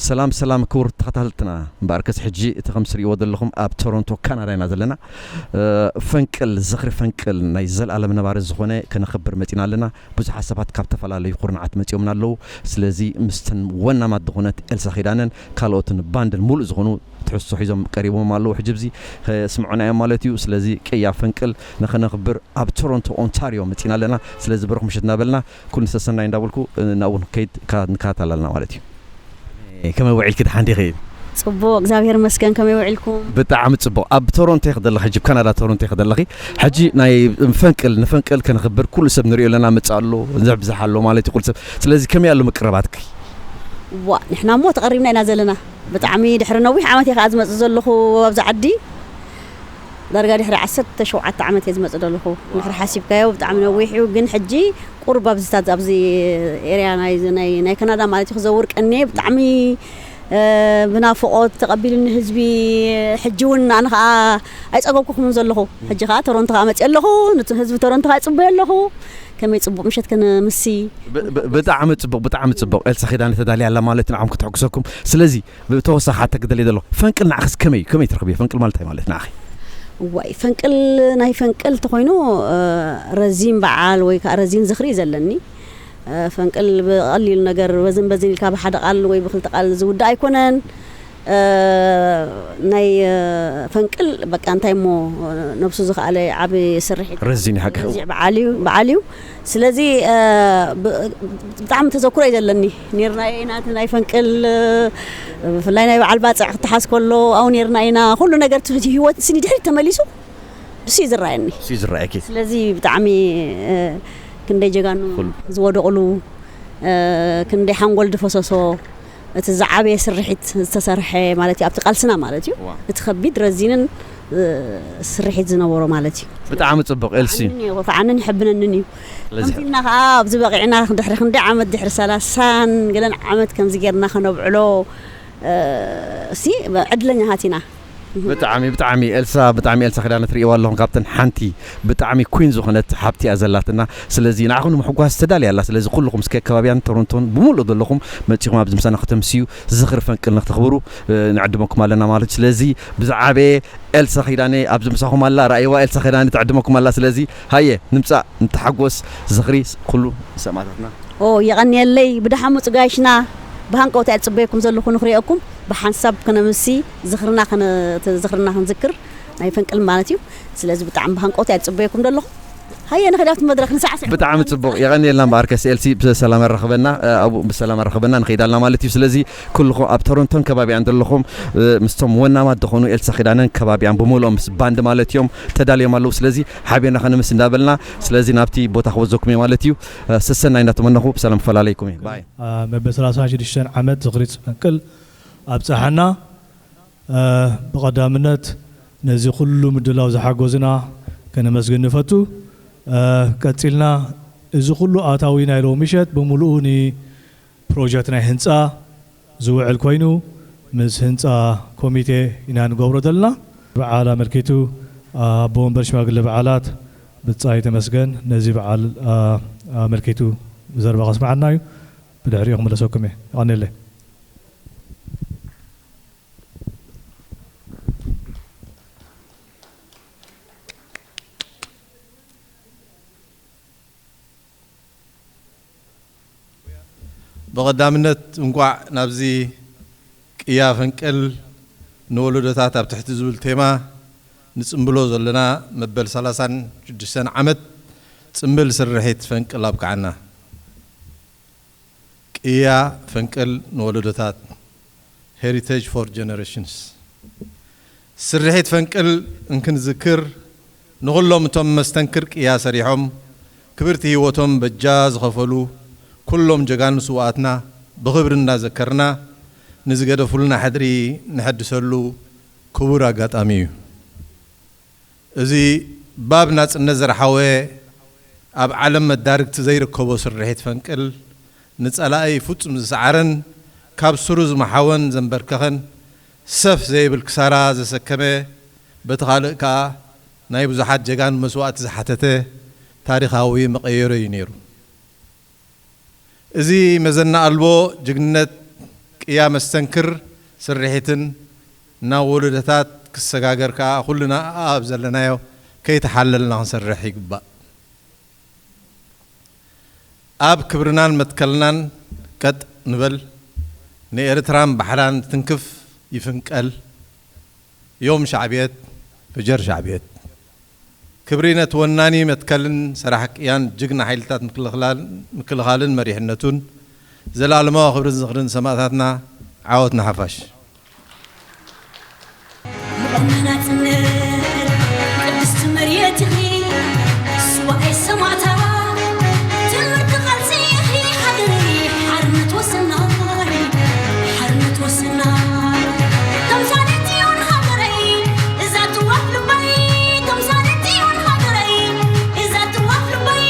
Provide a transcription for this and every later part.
ሰላም ሰላም ክቡር ተኸታተልትና፣ እምበኣርከስ ሕጂ እቲ ከም ትርእይዎ ዘለኹም ኣብ ቶሮንቶ ካናዳ ኢና ዘለና። እ፣ ፈንቅል፣ ዝኽሪ ፈንቅል ናይ ዘልኣለም ነባሪ ዝኾነ ከነኽብር መጺና ኣለና። ብዙሓት ሰባት ካብ ተፈላለዩ ኩርናዓት መጺኦምና ኣለዉ። ስለዚ ምስተን ወናማት ዝኾነት ኤልሳ ኪዳነን ካልኦትን ባንድን ሙሉእ ዝኾኑ ትሕዝቶ ሒዞም ቀሪቦም ኣለዉ። ሕጂ ብዚ ከስምዑና እዮም ማለት እዩ። ስለዚ ቅያ ፈንቅል ንኸነኽብር ኣብ ቶሮንቶ ኦንታሪዮ መጺና ኣለና። ስለዚ በረኹም ምሸት እናበልና ኩሉ ሰሰናይ እንዳበልኩ፣ እ፣ ናብኡ ንከይድ፣ ካ-፣ ንከታተል ኣለና ማለት እዩ። እ፣ ከመይ ውዒልኪ? ደሓን ዲኺ? ጽቡቕ፣ እግዚኣብሔር ይመስገን። ከመይ ውዒልኩም? ብጣዕሚ ጽቡቕ። ኣብ ቶሮንቶ ኢኺ ዘለኺ፣ ሕጂ ኣብ ካናዳ ቶሮንቶ ኢኺ ዘለኺ። ሕጂ ናይ ፈንቅል፣ ንፈንቅል ከነኽብር ኩሉ ሰብ ንሪኦ ኣለና፣ መጻ ኣሎ፣ ዘብዝሕ ኣሎ ማለት እዩ ኩሉ ሰብ። ስለዚ ከመይ ኣሎ ምቅርባትኪ? ዋ፣ ንሕና እሞ ተቐሪብና ኢና ዘለና። ብጣዕሚ ድሕሪ ነዊሕ ዓመት እየ ከኣ ዝመጽእ ዘለኹ ኣብዚ ዓዲ። ዳርጋ ድሕሪ ዓሰርተ ሸውዓተ ዓመት እየ ዝመጽእ ዘለኹ። ድሕሪ ሓሲብካዮ ብጣዕሚ ነዊሕ እዩ፣ ግን ሕጂ ቁሩብ ኣብዚታት ኣብዚ ኤርያ ናይ፣ ናይ፣ ናይ ካናዳ ማለት እዩ ክዘውር ቀንየ። ብጣዕሚ፣ እ፣ ብናፍቖት ተቐቢሉኒ ህዝቢ። ሕጂ እውን ኣነ ኸኣ ኣይጸገብኩኹምን ዘለኹ። ሕጂ ኸኣ ቶሮንቶ ኸኣ መጽየ ኣለኹ። ነቲ ህዝቢ ቶሮንቶ ኸኣ ይጽበዮ ኣለኹ። ከመይ ጽቡቕ ምሸት ከነምሲ። ብ-፣ ብ-፣ ብጣዕሚ ጽቡቕ፣ ብጣዕሚ ጽቡቕ። ኤልሳ ኪዳነ ተዳልያ ኣላ ማለት ንዓኹም ከተሐጉሰኩም። ስለዚ ብተወሳኺ ሓተኪ ክደሊ ዘለኹ፣ ፈንቅል ንዓኽስ ከመይ እዩ? ከመይ ትረኽብዮ? ፈንቅል ማለት እንታይ ማለት ንዓኺ? እዋይ፣ ፈንቅል፣ ናይ ፈንቅል ተኾይኑ፣ እ፣ ረዚን በዓል ወይ ከዓ ረዚን ዝኽሪ እዩ ዘለኒ። እ፣ ፈንቅል ብቐሊል ነገር በዝን በዝን ኢልካ ብሓደ ቃል ወይ ብክልተ ቃል ዝውዳእ ኣይኮነን። እ፣ ናይ፣ እ፣ ፈንቅል በቃ እንታይ እሞ፣ እ፣ ነብሱ ዝኸኣለ ዓቢ ስርሒት። ረዚን እዩ ሓቂ። ረዚዕ በዓል እዩ፣ በዓል እዩ። ስለዚ፣ እ፣ ብ-፣ ብጣዕሚ ተዘክሮ እዩ ዘለኒ። ኔርና ኢና እቲ ናይ ፈንቅል፣ እ፣ ብፍላይ ናይ በዓል ባጽዕ ክተሓዝ ከሎ ኣብኡ ኔርና ኢና። ኩሉ ነገር እቲ ህይወት ስኒ ድሕሪት ተመሊሱ እሱ እዩ ዝረኣየኒ። እሱ እዩ ዝረኣየኪ። ስለዚ ብጣዕሚ፣ እ፣ ክንደይ ጀጋኑ ኩሉ። ዝወደቑሉ፣ እ፣ ክንደይ ሓንጎል ዝፈሰሶ፣ እቲ ዝዓበየ ስርሒት ዝተሰርሐ ማለት እዩ፣ ኣብቲ ቃልስና ማለት እዩ። ዋ። እቲ ከቢድ ረዚንን፣ እ፣ ስርሒት ዝነበሮ ማለት እዩ። ብጣዕሚ ጽቡቕ ኤልሲ። የኹፍዓንን የኹፍዓንን የሕብነንን እዩ። ስለዚ ከምዚ ኢልና ኸዓ ኣብዚ በቒዕና ድሕሪ ክንደይ ዓመት፣ ድሕሪ ሰላሳን ገለን ዓመት ከምዚ ጌርና ከነብዕሎ፣ እ፣ እሲ ዕድለኛታት ኢና። ብጣዕሚ፣ ብጣዕሚ ኤልሳ፣ ብጣዕሚ ኤልሳ ኪዳነ ትርእይዋ ኣለኹም፣ ካብተን ሓንቲ ብጣዕሚ ኩን ዝኾነት ሓብቲ እያ ዘላትና። ስለዚ ንዓኹም ንምሕጓስ ተዳልያ ኣላ። ስለዚ ኩልኹም እስከ ከባቢያን ቶሮንቶን ብምሉእ ዘለኹም መጺኹም ኣብዚ ምሳና ከተምስዩ ዝኽሪ ፈንቅል ንክተኽብሩ፣ እ፣ ንዕድመኩም ኣለና ማለት እዩ። ስለዚ ብዝዓበየ ኤልሳ ኪዳነ ኣብዚ ምሳኹም ኣላ። ራእይዋ ኤልሳ ኪዳነ ትዕድመኩም ኣላ። ስለዚ ሃየ ንምጻእ፣ ንተሓጎስ፣ ዝኽሪ ኩሉ ሰማእታትና። ኦ፣ የቐንየለይ። ብደሓን ምጹ ጋይሽና። ብሃንቀውታ እየ ዝጽበየኩም ዘለኹ ንኽሪኤኩም። ብሓንሳብ ክነምሲ ዝኽርና ክነ-፣ ዝኽርና ክንዝክር ናይ ፈንቅል ማለት እዩ። ስለዚ ብጣዕሚ ብሃንቀውታ እየ ዝጽበየኩም ዘለኹ። ሃየ ንኽድ ኣብቲ መድረኽ ንሳዕስዕ። ብጣዕሚ ጽቡቕ። የቐንየልና እምበኣርከስ ኤልሲ ብሰላም ኣራኽበና፣ እ፣ ኣብኡ ብሰላም ኣራኽበና ንኸይድ ኣለና ማለት እዩ። ስለዚ ኩልኹም ኣብ ቶሮንቶን ከባቢኣን ዘለኹም፣ እ፣ ምስቶም ወናማት ዝኾኑ ኤልሳ ኪዳነን ከባቢኣን ብምልኦም ምስ ባንድ ማለት እዮም ተዳልዮም ኣለዉ። ስለዚ ሓቢርና ከነምስ እንዳበልና፣ ስለዚ ናብቲ ቦታ ክወዘኩም እየ ማለት እዩ። እ፣ ሰሰናይ እንዳተመነኹ ብሰላም ክፈላለየኩም እየ። ባይ። አ፣ መበል ሰላሳን ሽዱሽተን ዓመት ዝኽሪ ፈንቅል ኣብጽሓና። አ፣ ብቐዳምነት ነዚ ኩሉ ምድላው ዝሓገዙና ከነመስግን ንፈቱ። አ፣ ቀጺልና እዚ ኩሉ ኣታዊ ናይ ሎሚ ምሸት ብምሉኡ ንፕሮጀክት ናይ ህንጻ ዝውዕል ኮይኑ ምስ ህንጻ ኮሚቴ ኢና ንገብሮ ዘለና። በዓል ኣመልኪቱ ኣቦ ወንበር ሽማግለ በዓላት ብጻይ ተመስገን ነዚ በዓል፣ አ፣ ኣመልኪቱ ዘረባ ከስምዓና እዩ። ብድሕሪኡ ክምለሰኩም እየ። የቐንየለይ። ብቐዳምነት እንቋዕ ናብዚ ቅያ ፈንቅል ንወለዶታት ኣብ ትሕቲ ዝብል ቴማ ንጽምብሎ ዘለና መበል ሰላሳን ሽዱሽተን ዓመት ጽምብል ስርሒት ፈንቅል ኣብቅዓና። ቅያ ፈንቅል ንወለዶታት፣ Heritage for Generations። ስርሒት ፈንቅል እንክንዝክር፣ ንኹሎም እቶም መስተንክር ቅያ ሰሪሖም፣ ክብርቲ ህይወቶም በጃ ዝኸፈሉ ኩሎም ጀጋኑ ስውኣትና ብኽብሪ እናዘከርና፣ ንዝገደፉልና ሕድሪ ነሐድሰሉ ክቡር ኣጋጣሚ እዩ። እዚ ባብ ናጽነት ዘርሓወ፣ ኣብ ዓለም መዳርግቲ ዘይርከቦ ስርሒት ፈንቅል፣ ንጸላኢ ፍጹም ዝሰዓረን ካብ ስሩ ዝመሓወን ዘንበርከኸን፣ ሰፍ ዘይብል ክሳራ ዘሰከመ፣ በቲ ካልእ ከኣ ናይ ብዙሓት ጀጋኑ መስዋእቲ ዝሓተተ ታሪኻዊ መቐየሮ እዩ ነይሩ። እዚ መዘና ኣልቦ ጅግንነት እያ መስተንክር ስርሒትን ናብ ወለዶታት ክሰጋገር ከኣ ኩልና ኣብ ዘለናዮ ከይተሓለልና ክንሰርሕ ይግባእ። ኣብ ክብርናን መትከልናን ቀጥ ንበል። ንኤርትራን ባሕራን ትንክፍ ይፍንቀል። ዮም ሻዕብየት ፈጀር ሻዕብየት። ክብሪ ነቲ ወናኒ መትከልን ሰራሕ ቅያን ጅግና ሓይልታት ምክልኻል-፣ ምክልኻልን መሪሕነቱን። ዘላለማዊ ክብርን ዝኽርን ሰማእታትና። ዓወት ንሓፋሽ። መቆም ናጽነት ቅድስቲ መሬትኺ፣ ስዋኣይ ሰማእታ፣ ትምህርቲ ቃልሲ ኢኺ ሃገረይ፣ ሓርነት ወሰናይ፣ ሓርነት ወሰናይ። ተምሳሌት እዮን ሃገረይ፣ እዛ ትዋፍ ልበይ፣ ተምሳሌት እዮን ሃገረይ፣ እዛ ትዋፍ ልበይ።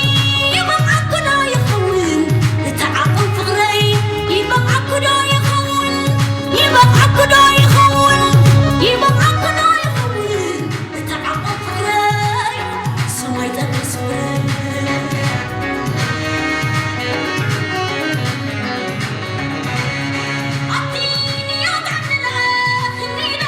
ይበቕዓኩ ዶ ይኸውን እቲ ዓቕን ፍቕረይ? ይበቕዓኩ ዶ ይኸውን? ይበቕዓኩ ዶ ይኸውን? ይበቕዓኩ ዶ ይኸውን? እቲ ዓቕን ፍቕረይ ሰማይ ጠቀስ ፍቕረይ። ኣቲ ንያት ዓድና ክንዶ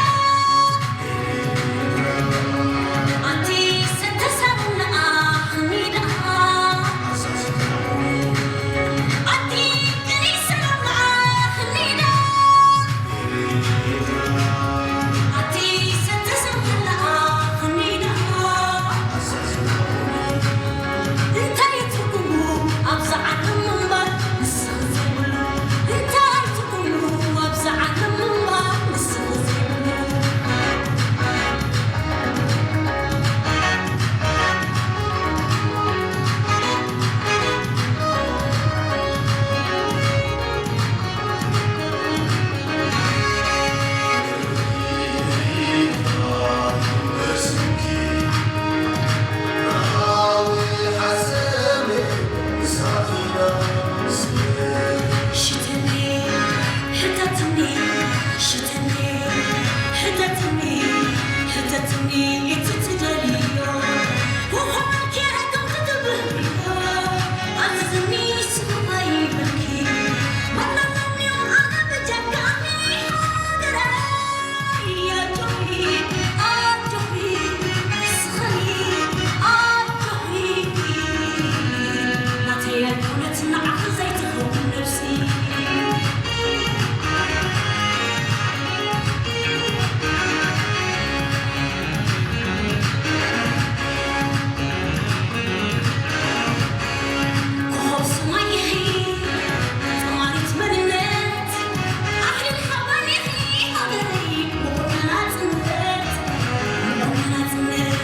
እንታይ ትርጉሙ ኣብዚ ዓለም ምንባር ንስኺ ዘይብሉ? እንታይ ትርጉሙ ኣብዚ ዓለም ምንባር ንስኺ ዘይብሉ? ሽተኒ፣ ሕተትኒ፣ ሽተኒ፣ ሕተትኒ፣ ሕተትኒ፣ እቲ ትደልዮ። ኮኾብ ኬረ ከም ትትብህዮ፣ ኣዝዝኒ ስቕ ኣይበልኪ። መናናኒ ኣነ በጃካ ሃገረይ። ኣጆኺ፣ ኣጆኺ፣ ስኸኒ፣ ኣጆኺ። ናተይ ኣይኮነት ንዓኺ ዘይትኸውን ነብሲ። ኮኾብ ሰማይ ኢኺ፣ ጠማሪት መንነት፣ ኣኽሊል ሓበን ኢኺ ሃገረይ፣ ምቑር ናጽነት፣ ምቑር ናጽነት፣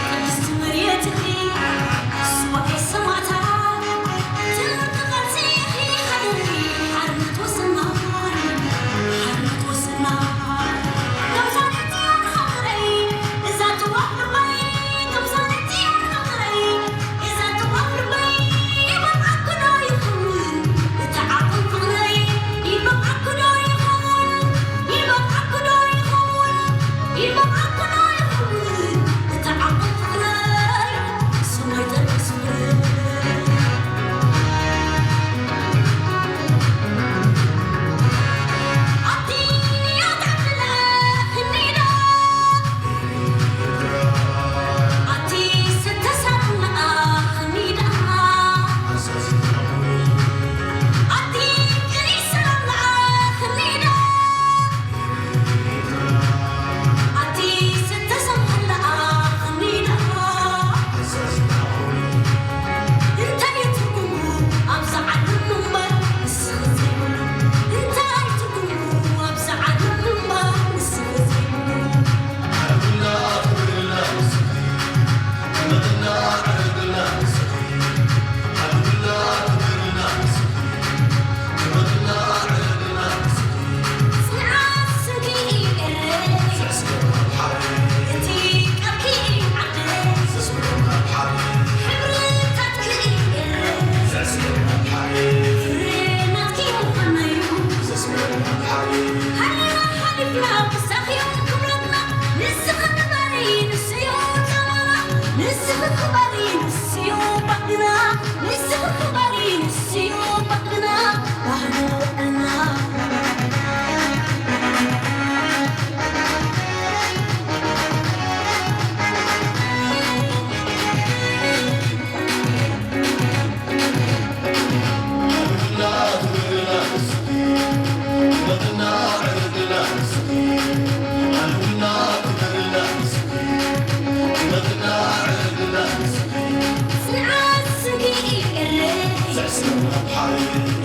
ቅድስቲ መሬት ኢኺ፣ ስዋኣይ ሰማእታት፣ ትምህርቲ ቃልሲ ኢኺ ሃገረይ፣ ሓርነት ወሰናይ፣ ሓርነት ወሰናይ።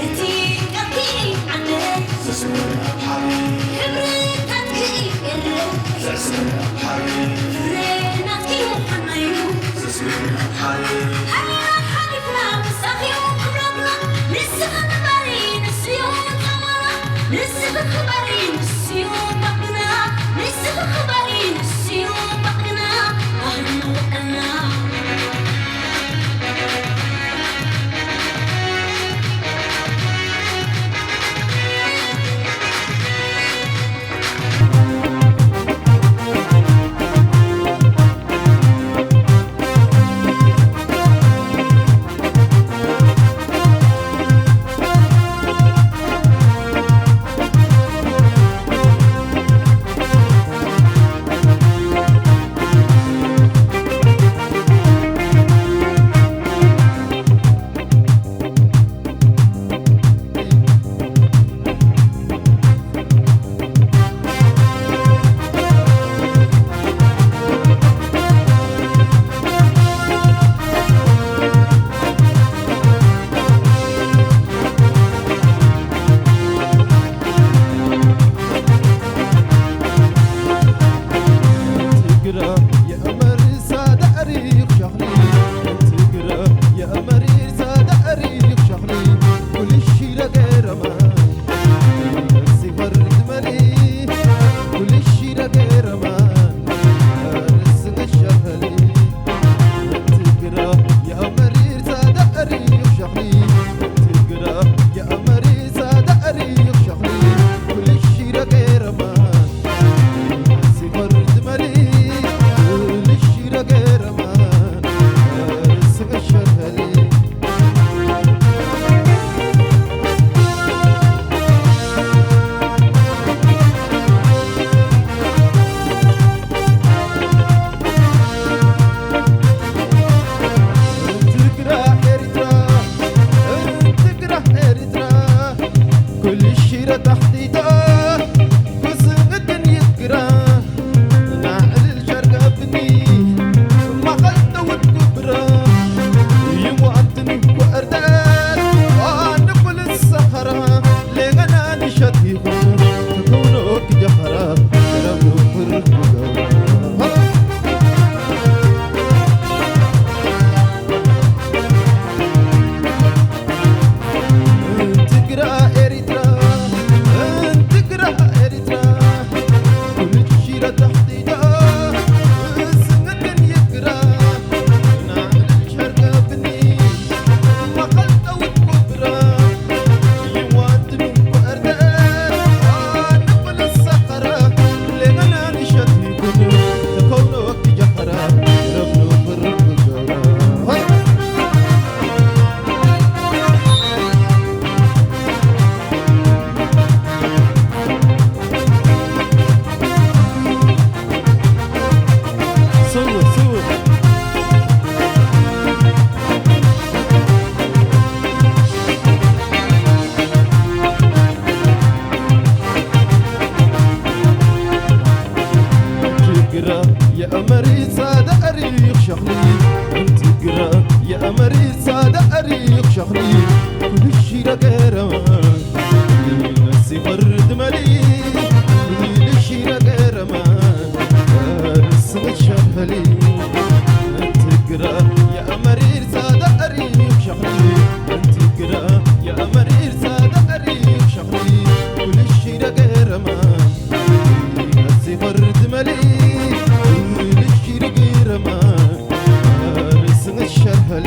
እቲ ቃልኪ ዓንደ፣ ክብርታትኪ ኤረ፣ ፍሬ ናትኪ ምዃንና'ዩ። ሃይና ሓሊፍና ምሳኺ'ዩ ክብረትና፣ ንስኺ ክበሪ፣ ንሱ'ዩ ጻማና፣ ንስኺ ክበሪ፣ ንሱ'ዩ ባዕልና፣ ንስኺ ክበሪ፣ ንሱ'ዩ ባዕልና፣ ባህልና ወግዕና። ትግረ የእመር ሳዳሪ ሸኽሊ፣ ትግረ የእመር ሳዳሪ ሸኽሊ፣ ኩልሽ ይረገረማ፣ ሲፈርድ መሊ፣ ኩልሽ ይረገረማ፣ ርስግ ሸኽሊ። ትግረ የእመር ሳዳሪ ሸኽሊ፣ ትግረ የእመር ሳዳሪ ሸኽሊ፣ ኩልሽ ይረገረማ፣ ትግራ ኤሪትራ፣ ትግራ ኤሪትራ፣ ኩሉ ሽረ ታሕቲታ፣ ኩስንግን ይግራ፣ ናዕልል ሸርቀብኒ፣ ማኸል ተውድ ጉብራ፣ ይሙኣትን ኮእርደት፣ ኣንድ ኩል ሰኸራ፣ ሌገና ንሸት ይኹን፣ ተከውኖ ክጀኸራ፣ ረቡ ፍርድ ጉብራ። ትግራ ኤሪትራ፣ ትግራ ኤሪትራ፣ ኩሉ ሽረ ታሕቲዳ፣ ስንግን ይግራ፣ ናዕልል ሸርቀብኒ፣ ማኸል ተውድ ጉብራ። ትግረ የእመሪት ሳዳሪ ሸኽሊ፣ ትግረ የእመሪት ሳዳሪ ሸኽሊ፣ ኩልሽ ይረገረማ፣ ሲፈርድ መሊ፣ ኩልሽ ይረገረማ፣ ስምት ሸኽሊ፣ ትግረ የእመሪት ሳዳሪ ሸኽሊ፣ ትግረ የእመሪት ሳዳሪ ሸኽሊ፣ ኩልሽ ይረገረማ። ሲፈርድ መሊ፣ ልሽ ይርግረማ፣ ርስንሽ ሸርሐሊ።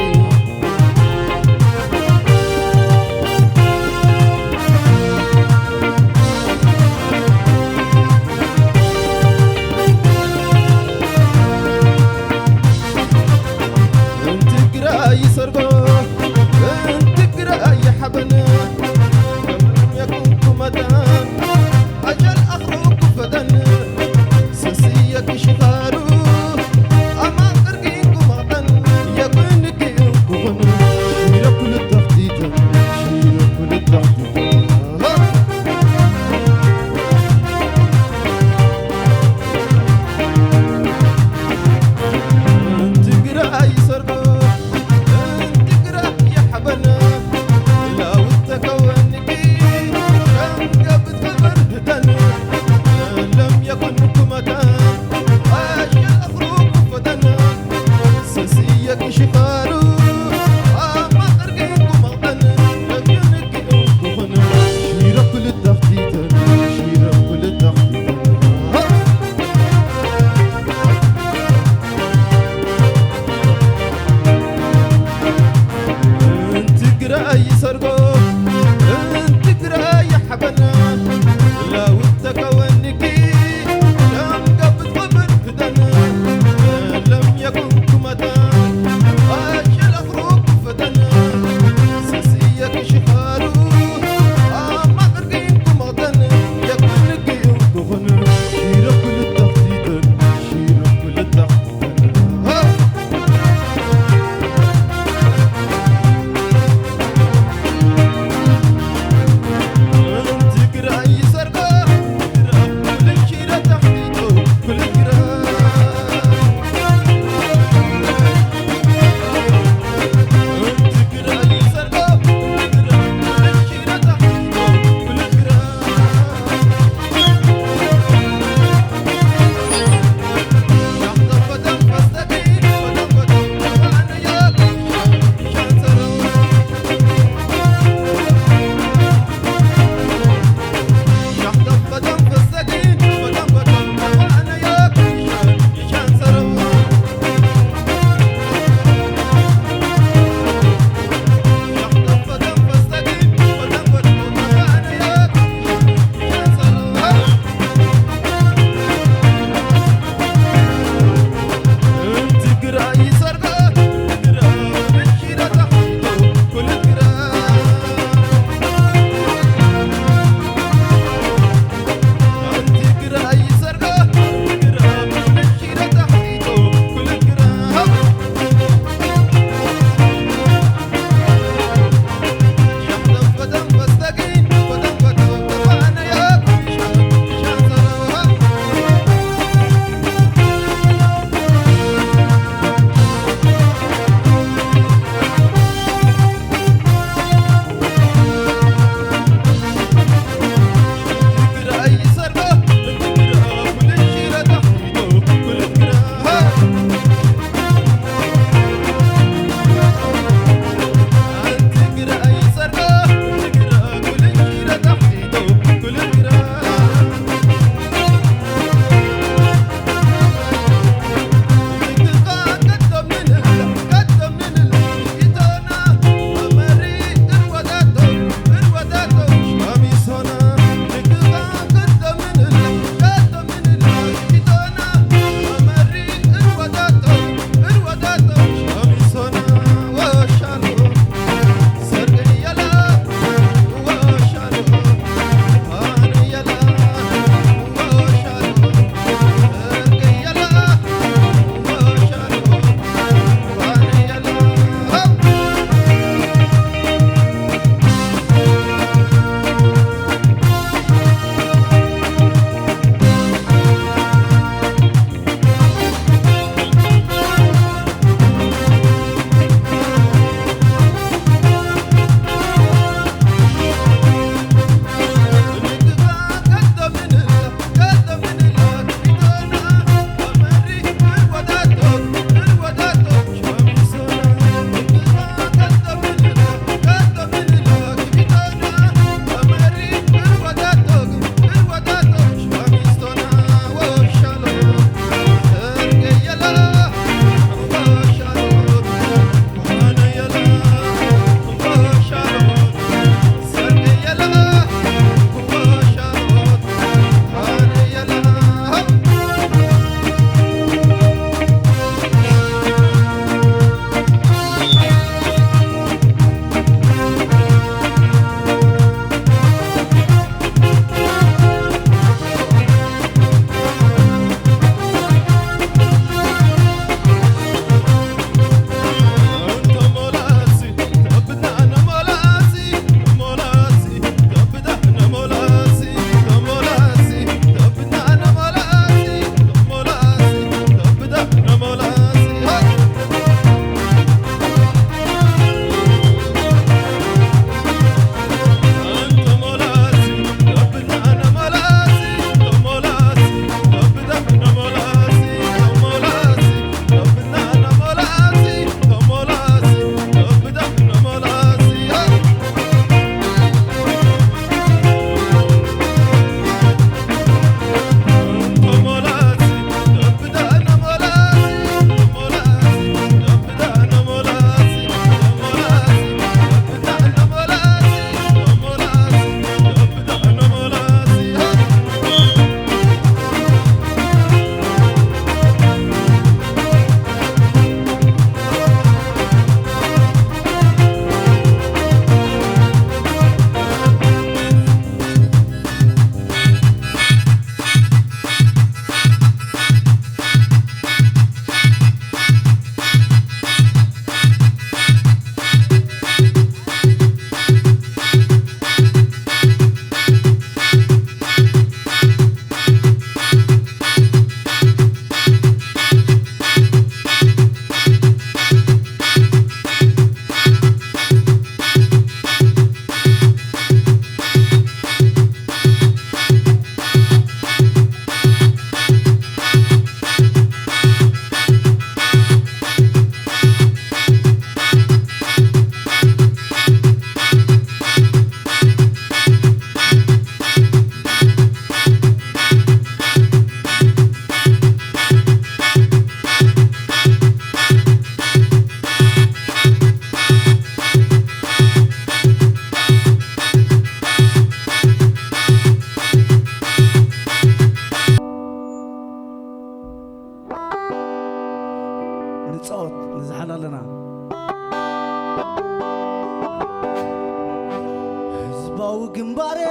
ግንባረይ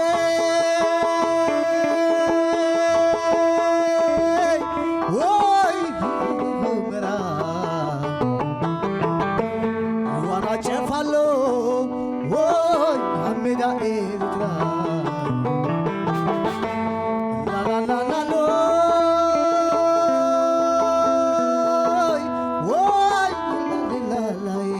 ወይ ሁመራ ዋና ጨፋሎ ወይ ኣብ ሜዳ ኤርትራ ላላላላሎ ወይ ላላላዬ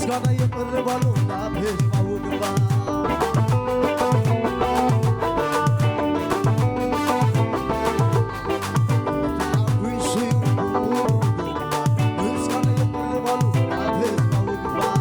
ምስጋና የቅርባሉ ናብ ህዝባዊ ግንባር። ምስጋና የቅርባሉ ናብ ህዝባዊ ግንባር።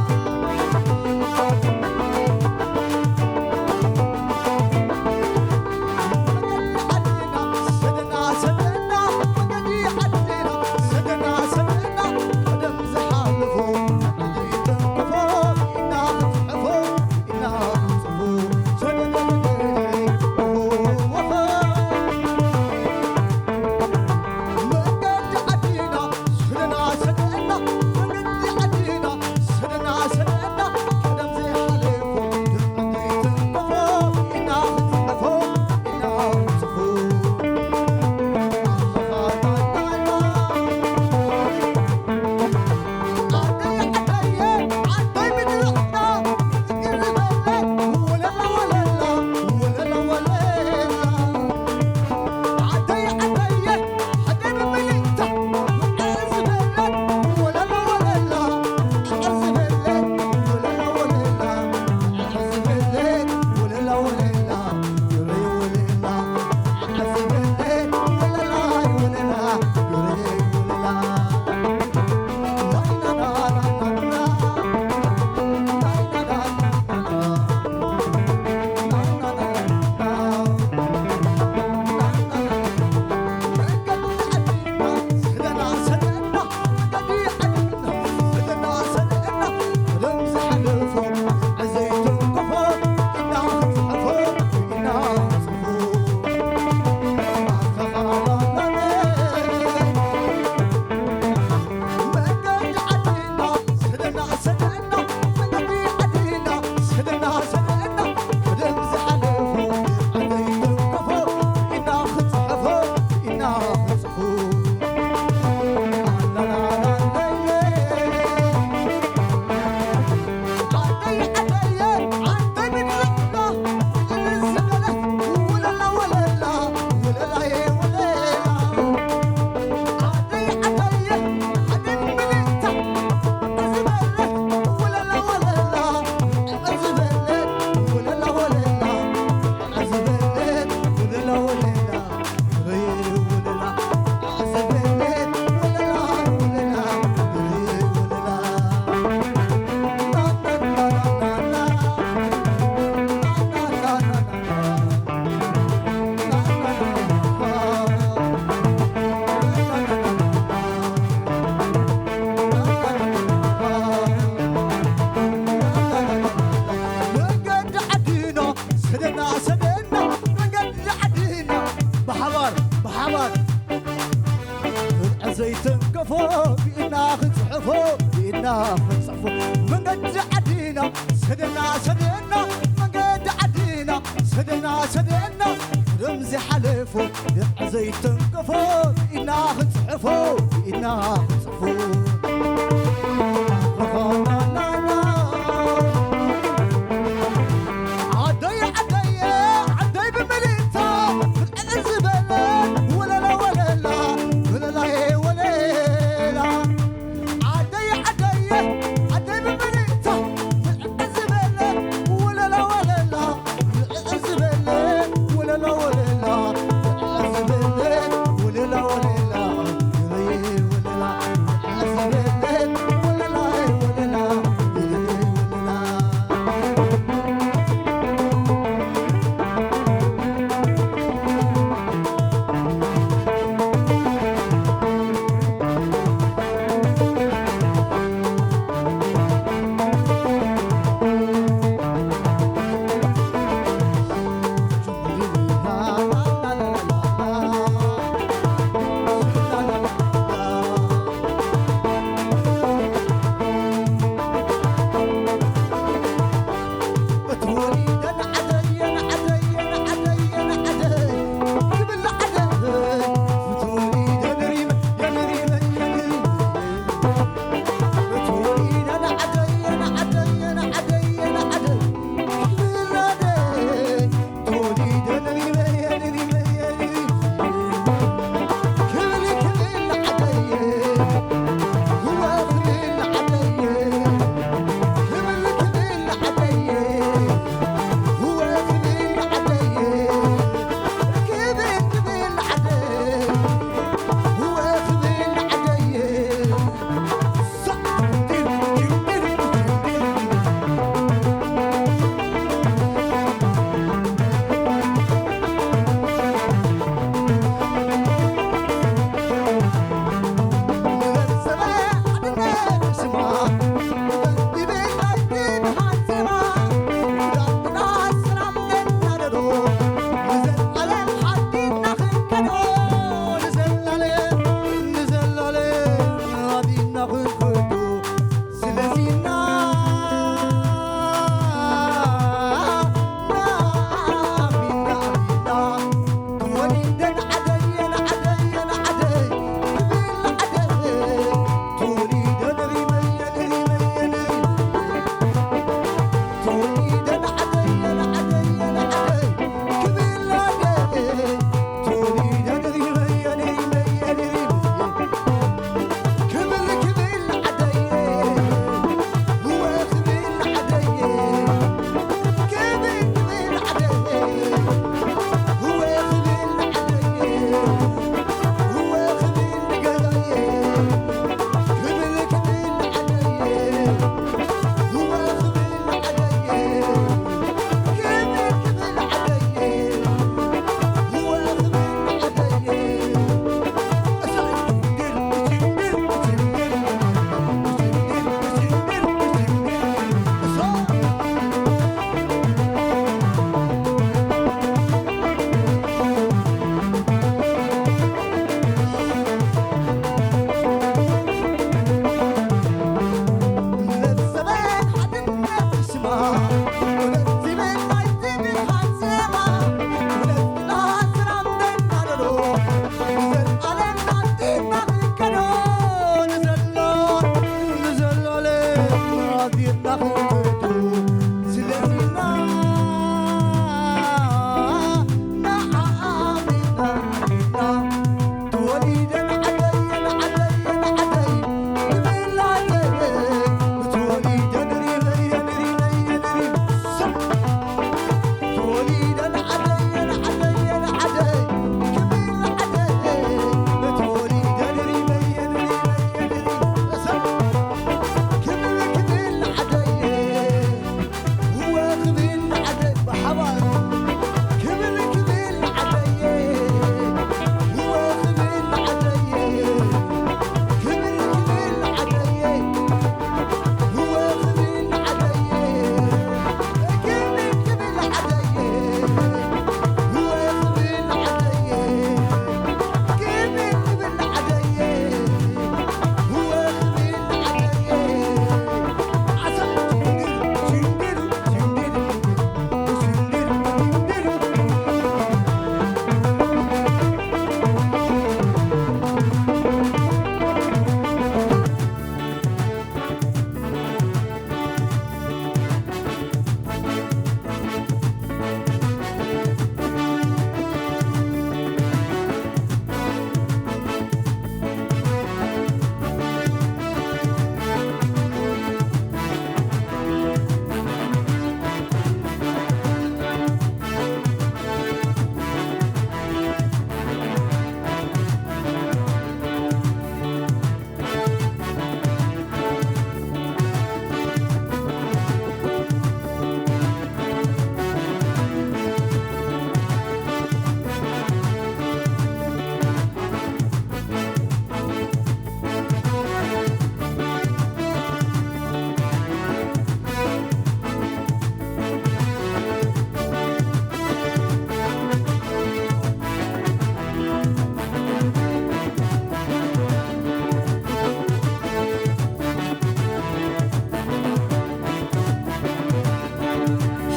ስለዚና ንዓኣ ኣሚንና ኢና ተወሊደን ዓደየን ዓደየን ዓደይ ክብላ ዓደየ ተወሊደን ሪመየን ሪመየን ሪም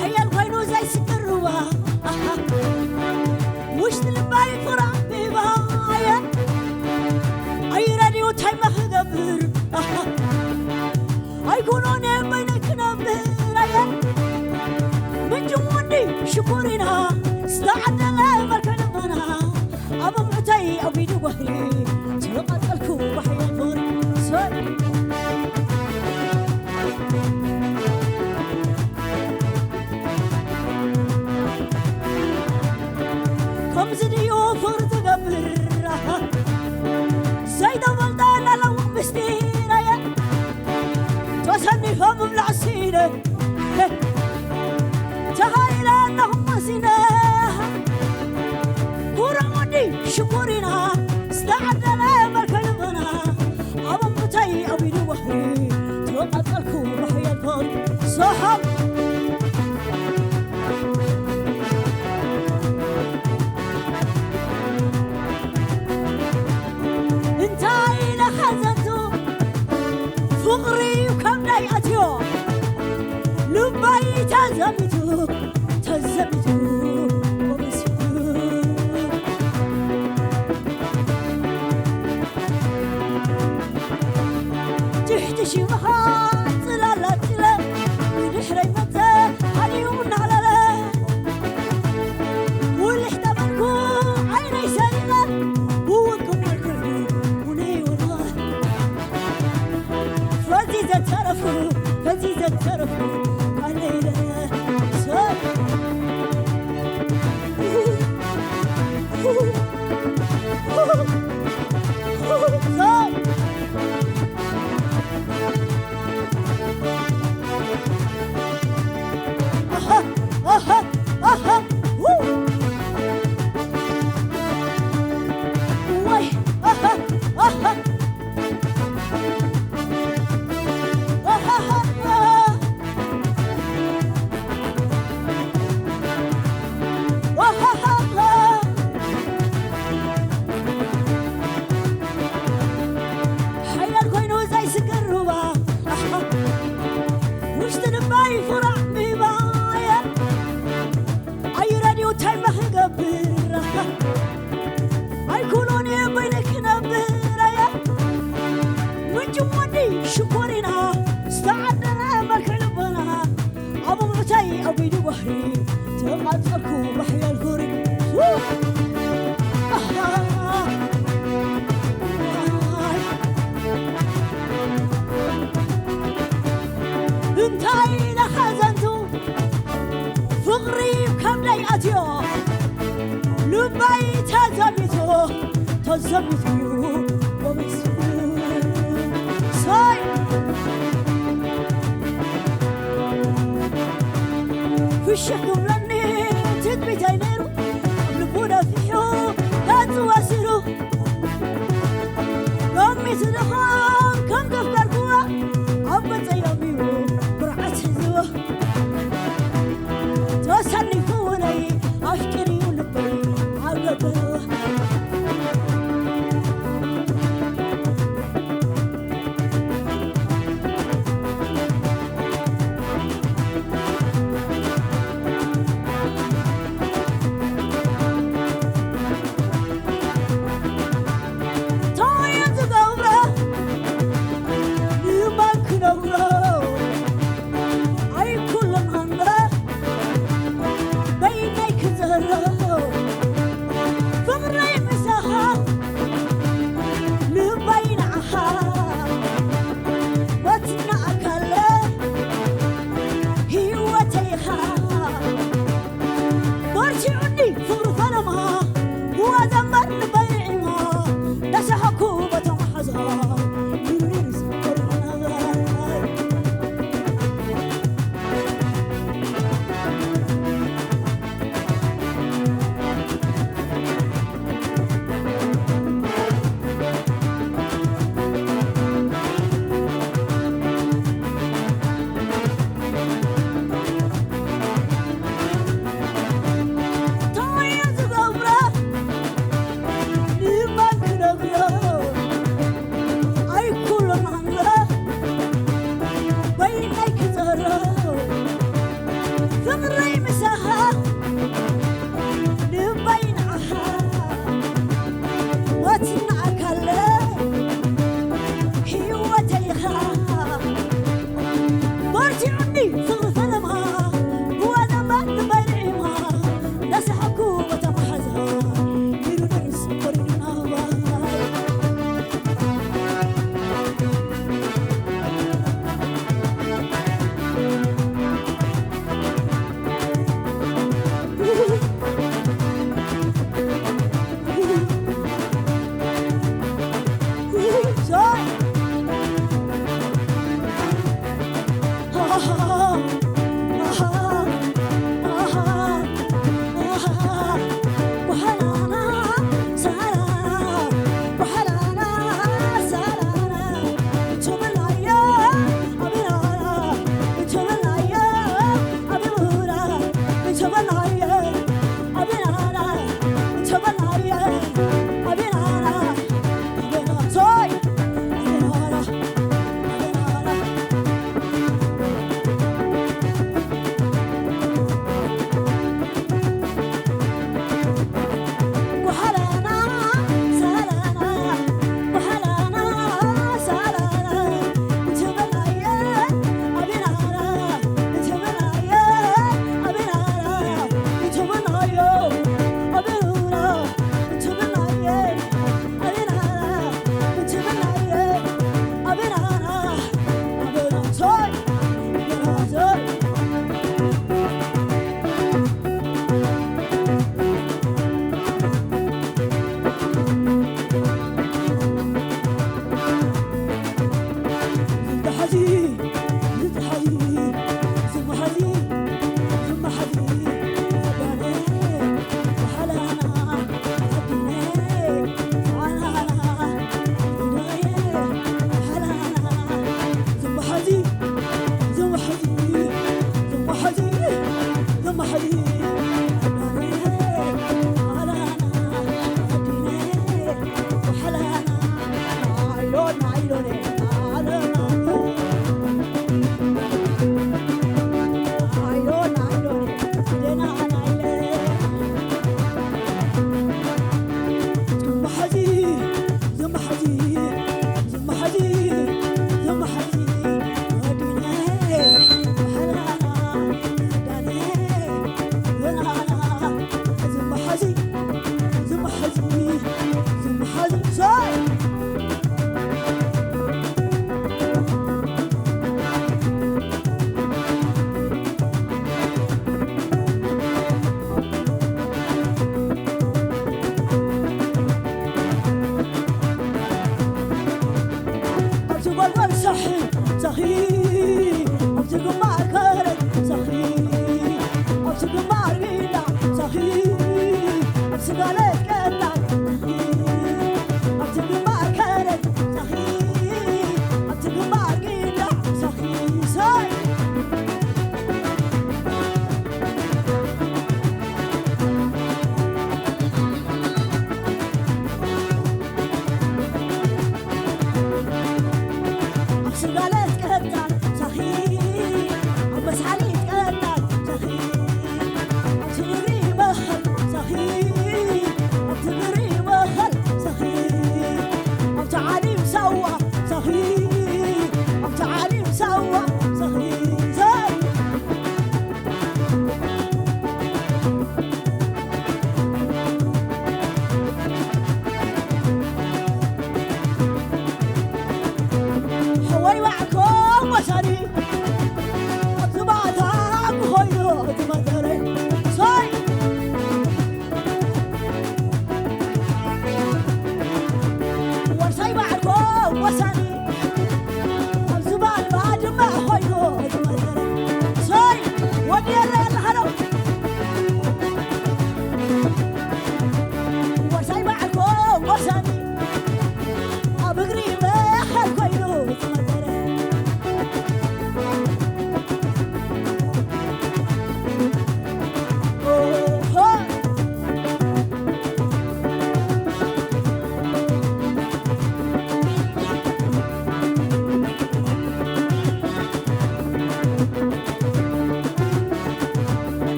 ሓያል ኮይኑ ዘይስገር ሩባ፣ ኣሃ፣ ውሽጢ ልባይ ፍቕሪ ኣንቢባ፣ ኣየ፣ ኣይ ረድዮ ታይ መኽገብር፣ ኣሃ፣ ኣይኮኖን በይነይ ክነብር፣ ኣየ፣ ምንጭ ወዲ ሽኮሪና፣ ዝተዓደለ መርከብ ልመና፣ ኣብ እምዕተይ ኣጒዱ ወህሪ፣ ተቐጸልኩ ብሓያል ፍቕሪ፣ ሰይ። ከምዚ ድዩ ፍቕሪ ትገብር፣ ዘይተፈልጠ ለለዉ ምስጢር፣ ኣየ፣ ተሰኒፎም ምብላዕ ሲነ፣ ተኻኢለ ኣለኹ መሲነ፣ ኩርዕ ወዲ ሽኮሪና፣ ዝተዓደለ መርከብ ልመና፣ ኣብ እምብተይ ኣቢሉ ወፍሪ፣ ተቐጸልኩ ብሕየልፎን ሰሓብ። እንታይ ኢለ ሓዘንቱ ፍቕሪ እዩ ካብ ናይ ኣትዮ፣ ልበይ ተዘሚቱ፣ ተዘሚቱ፣ ተዘሚቱ። ትሕቲ ሽምኻ ጽላል ኣጽለ፣ ብድሕረይ መጸ ኣልዩ እናዕለለ። ውልሕ ጠመንኩ ዓይነይ ሰሪቐ፣ ብውቅብ መልክዑ ቡነይ ወድቐ። ፈዚዘ ተረፍኩ፣ ፈዚዘ ተረፍኩ፣ ቃለይ ደረሰ። ሓያል ኮይኑ ዘይስገር ሩባ፣ ኣሓ፣ ውሽጢ ልባይ ፍራዕ ሚባየ። ኣዩ ራድዮ ታይ መኽገብር፣ ኣሓ፣ ኣይኩኖን እየ በይነ ክነብር፣ ኣየ። ምንጭ ወዲ ሽኮሪና፣ ዝተዓደረ መልክዕ ኣጸኩ ማሕያል ሆሪ ኣሃ እንታይ ኢለ ሓዘንቱ ፍቕሪ ካብ ናይ ኣትዮ ልበይ ተዘሚቱ ተዘሚቱ እዩ ወበስ ሳይ ፍሽኽ ክብሎ